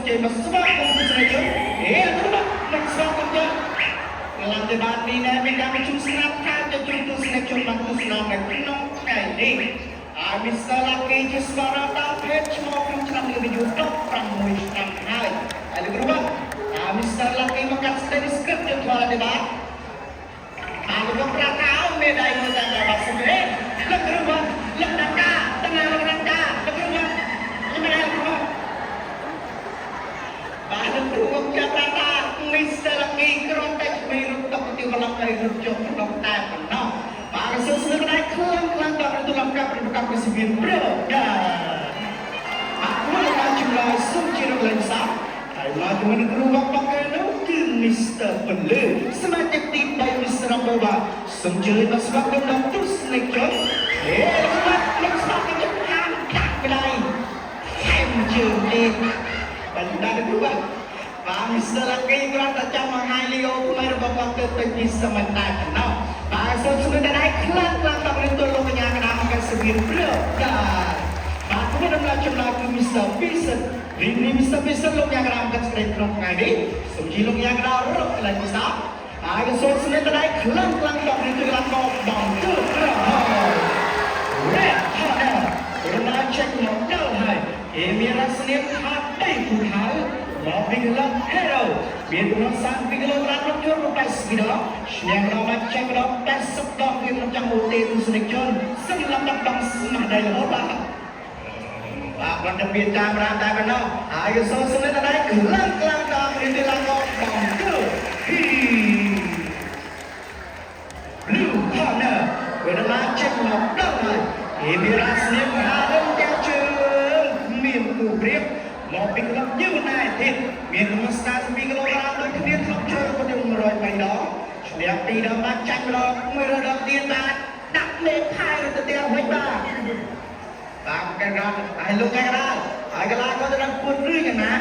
ជើញមកស្វាគមន៍ទស្សនិកជនហេលោកគ្រូបាទមិនស្វាគមន៍ចឹងកន្លងទៅបាននេះណែមានការប្រជុំស្នាប់ខាងទៅជួបទស្សនិកជនបានទស្សនានៅក្នុងថ្ងៃនេះហើយ Mr. Lucky ជាស្មារតីតាមភេទឈ្មោះក្នុងឆ្នាំនេះអាយុ16ឆ្នាំហើយហើយលោកគ្រូបាទហើយ Mr. Lucky មកកាត់ steady script យើងធ្វើอะไรបាទ អាលោកប្រាកៅមានដៃមួយតែដល់សុំទេលោកគ្រូបាទលោកដកាតំណាងលោកដកាលោកគ្រូបាទខ្ញុំមិនដែរគ្រូបាទលោកគ្រូមកចាប់ប្រាតា Mr. Lucky គ្រាន់តែឆ្វេងរត់តុកទីកន្លងទៅរត់ចុះក្នុងតែប៉ុណ្ណោះបាទសូមស្នើដៃខ្លាំងខ្លាំងដល់ប្រទូលំកាប្រកម្មវិសវៀនប្រកាបាទគួរដល់ចម្លើយសូមជារកលេងសាប់ហើយមកជាមួយនឹងគ្រូវកបកនោះគឺ Mr. ពលឺសមាជិកទី3 Mr. បូបាសូមជើញមកស្វាគមន៍ដល់ទស្សនិកជនហេលោកបាទលោកស្វាគមន៍ចាំហាមកាក់ក្ដៃថែមជើងទៀតបាទដល់គ្រូបាទបាទ Mr. Lucky គ្រាន់តែចាំបង្ហាញលីអូថ្មីរបស់គាត់ទៅទៅពីសមន្តតែប៉ុណ្ណោះបាទសូមស្នើដៃខ្លាំងខ្លាំងដល់នឹងទូលោកកញ្ញាកណ្ដាលមកសវៀនព្រឹកបាទគូដំណើរចម្លើយគឺ Mr. Vincent រីនេះ Mr. Vincent លោកយ៉ាងកណ្ដាលមកស្រីក្នុងថ្ងៃនេះសូមជិះលោកយ៉ាងកណ្ដាលរកកន្លែងពិសាហើយក៏សូមស្នើដៃខ្លាំងខ្លាំងដល់នឹងទូឡានកបងគឺក្រហម Red Corner ដំណើរចេញមកដល់ហើយគេមានរសនាថាដីគូថៅមកពីក្លឹប Hero មានចំនួន32គីឡូក្រាមក្នុងជួរ80ដងឈ្នះម្ដងមកចាញ់ម្ដង80ដងវាក្នុងចាំអូទេទស្សនិកជនសឹងលំដាប់ដងស្មារតីរហូតបាទបាទគាត់ទៅមានតាមរាមតែប៉ុណ្ណោះហើយសូមស្នេហ៍ដៃខ្លាំងខ្លាំងដល់រៀនទីឡាងបងគឺហ៊ី Blue Corner វេទនាចេញមកដល់ហើយគេមានរាស្នាមហារំទាំងជើងមានគូប្រៀបមកពីក្លឹប United មានកម្រិត32គីឡូក្រាមដូចគ្នាធ្លាប់ចូលប្រជុំ103ដងឈ្នះ2ដងបាទចាញ់ម្ដង100ដងទៀតបាទដាក់លេខផាយទៅផ្ទះវិញបាទតាមកែរ៉ាហើយលោកកែរ៉ាហើយកលាក៏ទៅដល់ពួនឬយ៉ាងណា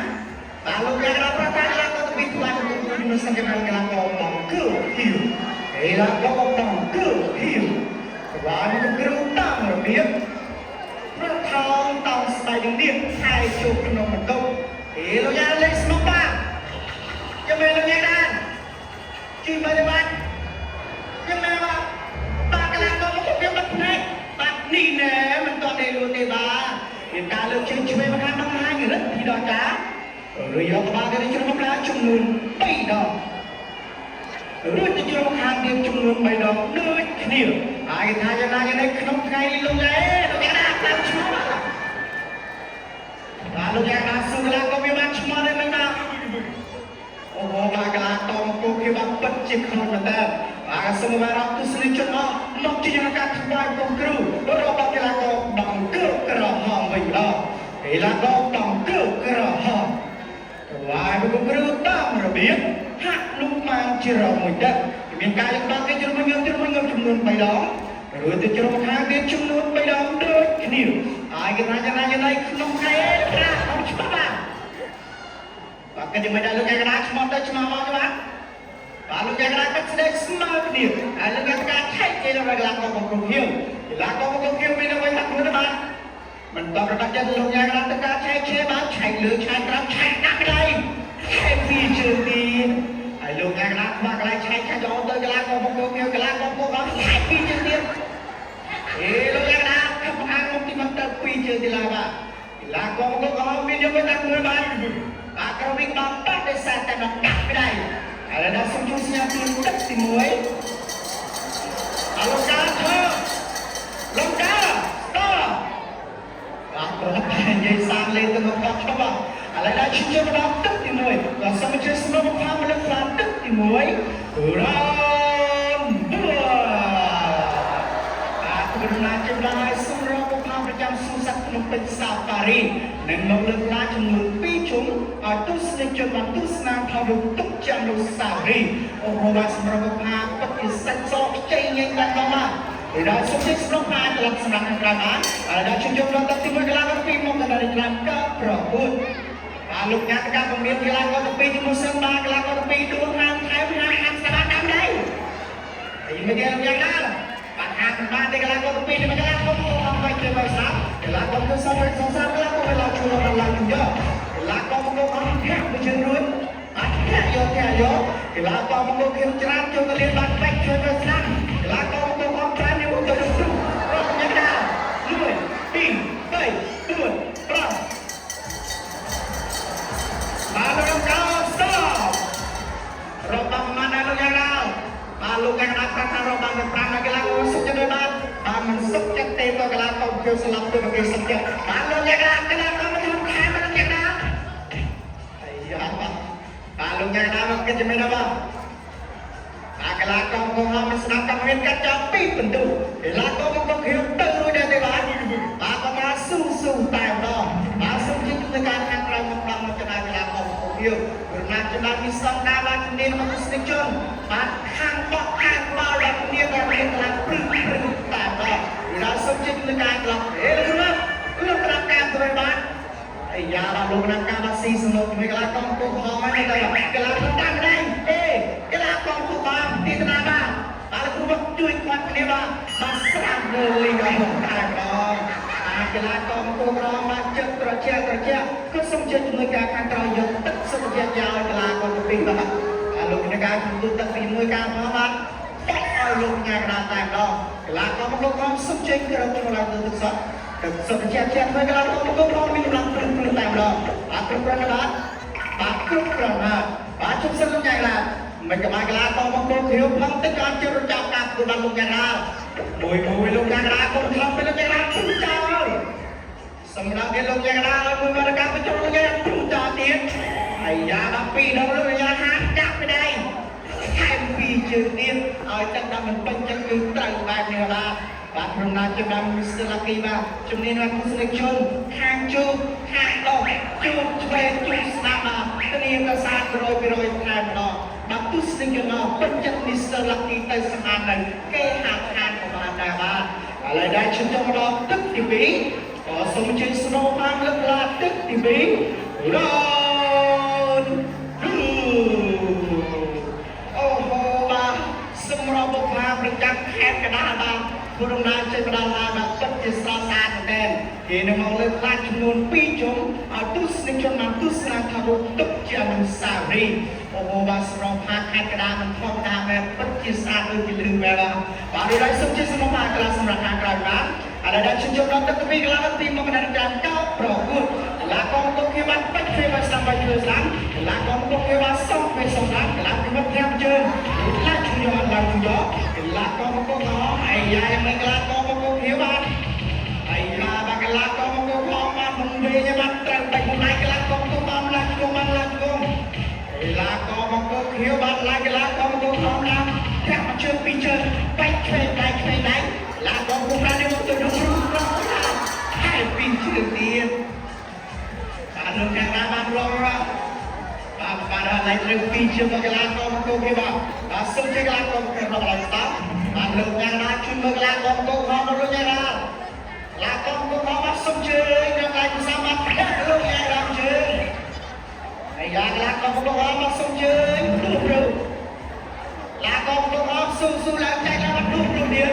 បាទលោកកែរ៉ាប្រកាសកលាក៏ទៅពីថ្លៃទៅជំនួសសង្កេតកលាក៏បងគឺហ៊ីវ ឯឡាក៏បងគឺហ៊ីវក្បាលនឹងគ្រូតាំងរបៀបប្រថងតោងស្បែកនឹងនេះហើយជួបក្នុងបន្ទប់អេលោកយ៉ាលេខស្មុកបាទចាំមែនលោកយ៉ាដែរជួយមើលទេបាទចាំមែនបាទបាទកលាក៏មកខ្ញុំបាត់ភ្នែកបាទនេះណែមិនតទេលួទេបាទមានការលើកជើងឆ្វេងមកខាងបង្ហាញរិទ្ធពីដល់ការឬយកក្បាលទៅជ្រុំប្រាចំនួន3ដង រួចទៅជ្រុំខាងទៀតចំនួន3ដងដូចគ្នាហើយគេថាយ៉ាងណាយ៉ាងនេះក្នុងថ្ងៃនេះលោកឯងលោកយ៉ាងណាតាមឈ្មោះបាទបាទលោកយ៉ាងណាសុកលាក៏វាបានឈ្មោះដែរមិនបាទអូហូបាទកលាតមគោគេបានពិតជាខ្លាំងមែនតើបាទសូមបានรับទស្សនិកជនអស់មកជាយ៉ាងការថ្វាយគុំគ្រូរបស់កីឡាករដងគ្រូក្រហមវិញម្ដងកីឡាករដងគ្រូក្រហម ថ្វាយបង្គំគ្រូតាមរបៀបហាក់នុមានជារងមួយទឹកមានការយកដល់គេជ្រុំងើបជ្រុំងើបចំនួន3ដងរួចទៅជ្រុំខាងទៀតចំនួន3ដងដូចគ្នាហើយគេថាយ៉ាងណាយ៉ាងណីក្នុងថ្ងៃឯងប្រាអត់ច្បាស់បាទបាទគេមិនដែរលោកឯកណាឆ្មត់ទៅឆ្មត់មកច្បាស់បាទលោកឯកណាកាត់ស្ដេចស្មើគ្នាហើយលោកឯកណាឆែកគេដល់កន្លងកបង្គំហៀវកន្លងកបង្គំហៀវមានអ្វីថាខ្លួនបាទមិនតបរដាច់ចិត្តលោកយ៉ាងណាទៅការឆែកឆេបានឆែកលើឆែកក្រោមឆែកដាក់ក្តៃឆែកពីជើងទៀតហើយលោកយ៉ាងណាខ្វះកន្លែងឆែកឆែកចូលទៅកន្លងកបង្គំហៀវកន្លងកបង្គំបានឆែកពីជើងទៀតអេលោកយ៉ាងណាខំអាងមុខទីមិនទៅពីជើងទីឡាបាទកន្លងកបង្គំក៏មានយកទៅដាក់មួយបានបាទក្រវិញបានបាត់ដោយសារតែមកកាក់ក្តៃហើយដល់សូមជួយសញ្ញាពីទឹកទី1អលោកកាធ្វើលោកកាស្ត បាទព្រោះតែនិយាយសាងលេងទៅមកគាត់ឈប់បាទឥឡូវដល់ឈានចូលមកដល់ទឹកទី1ដល់សូមអញ្ជើញស្នងផាមកលើកខ្លាទឹកទី1រ៉ានបាទគុណណាជិះដល់ហើយសម្រាប់បុព្វប្រចាំសួនសត្វភ្នំពេញសាហ្វារីនឹងមកលើកខ្លាចំនួន2ជុំឲ្យទស្សនិកជនបានទស្សនាថតរូបទុកចាំលោកសាវរីអូហូបាទសម្រាប់បុព្វពិតជាសាច់សខ្ចីញញដល់ដល់បាទដល់សុំជិះស្នងបានត្រឡប់សម្រាប់ខាងក្រៅបានហើយដល់ជំនុំដល់ទឹកទី1កន្លងទី2មកដល់ដល់ឆ្នាំកប្រកួតបាទលោកញាតការពមៀនកីឡាករទី2ទី1សិនបាទកីឡាករទី2ដួលហាមថែមហាមហាមស្ដាប់តាមដៃហើយមិនគេយ៉ាងណាបាទហាមបានទេកីឡាករទី2នេះកីឡាករមកអត់ទៅគេមកស្រាប់កីឡាករទៅសងសងសាកីឡាករទៅឡើងជួលដល់ឡើងជយកកីឡាករមកអត់ ធាក់មួយជើងរួចបាទធាក់យកធាក់យកកីឡាករបង្គោលខៀវច្រើនចូលទៅលៀនបាទបាច់ជួយទៅស្ដាំកីឡាករបង្គោលខំច្រើននេះមកទៅរុំរកយ៉ាងណា1 2 3 4 5បាទលោកកោសរបាំម៉ានលោកយ៉ាងណាបាទលោកយ៉ាងណាប្រាប់ថារបាំទៅ5ដល់កីឡាករសុខចិត្តដោយបាទបាទមិនសុខចិត្តទេក៏កីឡាករខៀវស្លាប់ទៅគេសុខចិត្តបាទលោកយ៉ាងណាកីឡាករមកធ្វើខែមកលោកយ៉ាងណាអាយ៉ាបាទបាទលោកយ៉ាងណាមកគិតយ៉ាងម៉េចដែរបាទបាទកីឡាករកងហមមិនស្ដាប់កម្មមានកាត់ចោលពីពិន្ទុកីឡាករមកខៀវទៅរួចដែរទេបាទបាទគាត់ថាស៊ូស៊ូតែម្ដងបាទសូមជម្រាបការខាងក្រៅមកដល់មកចដាកីឡាករមកខៀវរណាចំណាយមានសង្ដាបាទជំនាញរបស់ទស្សនិកជនបាទខាងបក់ខាងបាល់ដល់គ្នាក៏មានកម្លាំងព្រឹងព្រឹងតែម្ដងដល់សូមជម្រាបការក្លឹបអេលោកលោកក្រាបការទៅបាទ អាយ៉ាបាទលោកណាកាបាស៊ីសំណុកជាមួយកីឡាករគូខំហ្នឹងទៅកីឡាករតាមដៃអេកីឡាករគូខំទីតាបាទបាទគ្រូមកជួយគាត់គ្នាបាទបាទស្រាំលើលីងរបស់តែម្ដងបាទកីឡាករគូក្រមបាទចិត្តត្រជាក់ត្រជាក់ក៏សូមជឿជំនួយការខាងក្រោយយកទឹកសុខភាពយកឲ្យកីឡាករទាំងពីរបាទបាទលោកនាការជំនួយទឹកពីមួយការផងបាទបាក់ឲ្យលោកញ៉ាកដាតែម្ដងកីឡាករមកលោកខំសុំជើងក្រោកចូលឡើងទៅទឹកសក់ទឹកសុខជាជាធ្វើកីឡាករមកលោកខំមានកម្លាំងព្រឹងព្រឹងតែម្ដងបាទគ្រប់គ្រាន់ណាបាទបាទគ្រប់គ្រាន់បាទបាទជុំសិនលោកញ៉ាកដាមិនក្បាយកីឡាករមកលោកខៀវផងតិចក៏អត់ជឿរចាប់ការគូដល់លោកញ៉ាកដាមួយមួយលោកញ៉ាកដាកុំខំទៅលោកញ៉ាកដាព្រឹងចោលសម្រាប់គេលោកញ៉ាកដាឲ្យមួយមកការបញ្ចូលលោកញ៉ាកដាព្រឹងចោលទៀតអាយ៉ា12ដងលោកញ៉ាកដាហាចាប់ទៅដែរ ថែមពីរជើងទៀតឲ្យទឹកដល់មិនពេញចិត្តគឺត្រូវបែបនេះបាទបាទក្នុងនាមជាដើមមីស្ទ័រឡាគីបាទជំនាញរបស់ទស្សនិកជនខាងជូតខាងដោះជូតឆ្វេងជូតស្ដាំបាទធានាប្រាសាទ100%ថែមម្ដងបាទទស្សនិកជនពេញចិត្តមីស្ទ័រឡាគីទៅស្អាតនៅគេហាក់ខានក៏បានដែរបាទឥឡូវដែរឈានចូលមកដល់ទឹកទី2ក៏សូមអញ្ជើញស្នូបានលើកឡាទឹកទី2រ៉ូន អូហូបាទសម្រាប់បុព្វាប្រចាំខេត្តកណ្ដាលបាទធ្វើដំណើរចេញមកដល់ហើយបាទពិតជាស្រស់ស្អាតមែនទែនគេនឹងមកលើកខ្លាចចំនួន2ជុំឲ្យទស្សនិកជនបានទស្សនាថារូបទុកជាអនុស្សាវរីយ៍អូហូបាទស្រស់ផាខេត្តកណ្ដាលមិនធម្មតាមែនពិតជាស្អាតដូចជាលឺមែនបាទបាទដោយសូមជាសម្រាប់កន្លះសម្រាប់ខាងក្រៅបាទឥឡូវដល់ជិះចូលដល់ទឹកទី2កន្លះទីមកដល់ចាំកោប្រកួតកីឡាករទុកគេបានបាច់គេបានស្ដាំបាច់ធ្វើស្ដាំកីឡាករទុកគេបានសងពេលសងស្ដាំកីឡាពីមិត្ត5ជើងឡាច់ជួយយកឡើងជួយយកកីឡាករមកកោអាយ៉ាយ៉ាងនេះកីឡាករមកកោខៀវបាទអាយ៉ាបាទកីឡាករមកកោខបានមុំវិញបាទត្រូវបាច់មុំដៃកីឡាករទុកបានឡើងជុំបានឡើងជុំកីឡាករមកកោខៀវបាទឡើងកីឡាករមកកោខឡើងធាក់មកជើងពីរជើងបាច់ឆ្វេងដៃឆ្វេងដៃឡាកងគុំប្រានេះមកទៅក្នុងរូបប្រោះហើយពីរជើងទៀត បាទលោកអ្នកណាបានរងរងបាទបាទហើយត្រូវពីរជើងមកកីឡាករមកគោគេបាទបាទសូមជើងកីឡាករមកគេរកឡើងស្ដាប់បាទលោកអ្នកណាជួយមើលកីឡាករមកគោខំលោកអ្នកណាកីឡាករមកគោខំបាទសូមជើងរកឡើងសាមញ្ញលោកអ្នកណាជើងហើយយ៉ាកីឡាករមកគោខំបាទសូមជើងទូព្រឺឡាកងមកអមស៊ូស៊ូឡើងចែកឡើងបាត់ទូព្រឺទៀត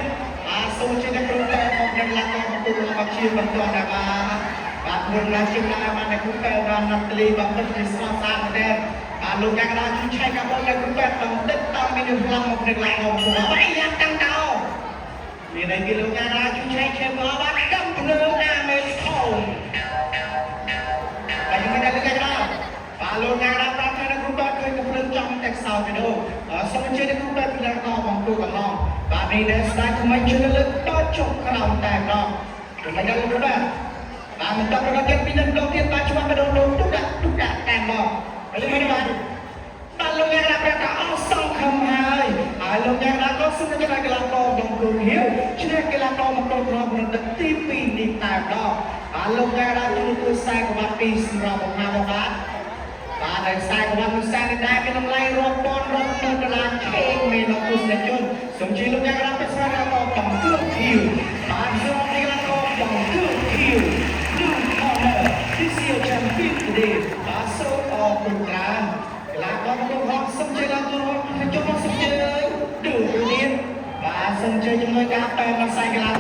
បាទសូមជើងអ្នកគ្រូតែមកនឹងឡាកងមកគោមកជាបន្តដែរបាទបាទមុនណាជាងណាបានអ្នកគ្រូតែបានណាត់លីបាទពិតជាស្រស់ស្អាតមែនទែនបាទលោកអ្នកកដាជួយឆែកកាបអ្នកគ្រូតែតំតិចតាមមានផ្លាំងមកនឹងឡាកងមកបាទយ៉ាងតាំងតោមានអីគេលោកអ្នកកដាជួយឆែកឆែកមកបាទកំភ្លើងអាមេធំ បាទយើងមានតែលើកកដាបាទលោកអ្នកកដាប្រាប់ថាអ្នកគ្រូបាទឃើញកំភ្លើងចំតែខ្សោយទៅនោះសូមអញ្ជើញអ្នកគ្រូបាទពីឡាកបងគ្រូកំឡងបាទនេះដែលស្ដាយថ្មីជឿលើកតចុះក្រោមតែម្ដងមិនដឹងលោកគ្រូបាទបាទមិនតបដល់ទៀតពីនឹងដងទៀតបាទច្បាស់ទៅដល់ទុកដាក់ទុកដាក់តែម្ដងហើយមិនបាទបាទលោកអ្នកកដាប្រាប់ថាអស់សង្ឃឹមហើយហើយលោកអ្នកកដាក៏សូមជម្រាបកីឡាករបងគ្រូហៀវឈ្នះកីឡាករមកដល់ក្នុងទឹកទី2នេះតែម្ដងបាទលោកអ្នកកដាជួយជួយខ្សែក្បាត់ពីសម្រាប់បង្ហាញបាទបាទហើយខ្សែក្បាត់មួយខ្សែនេះដែរមានតម្លៃរាប់ពាន់រាប់ម៉ឺនដុល្លារឆេងមេដល់ទស្សនិកជនសូមជម្រាបលោកអ្នកកដាពិស្ដារកបងគ្រូខៀវបាទសូមកីឡាករបងគ្រូខៀវ Blue Corner This is your champion today បាទសូមអរគុណច្រើនកីឡាករមកហងសូមជម្រាបទូរខ្ញុំមកសូមជម្រាបទូទៀតបាទសូមជម្រាបជំនួយការប៉ែនខ្សែកីឡា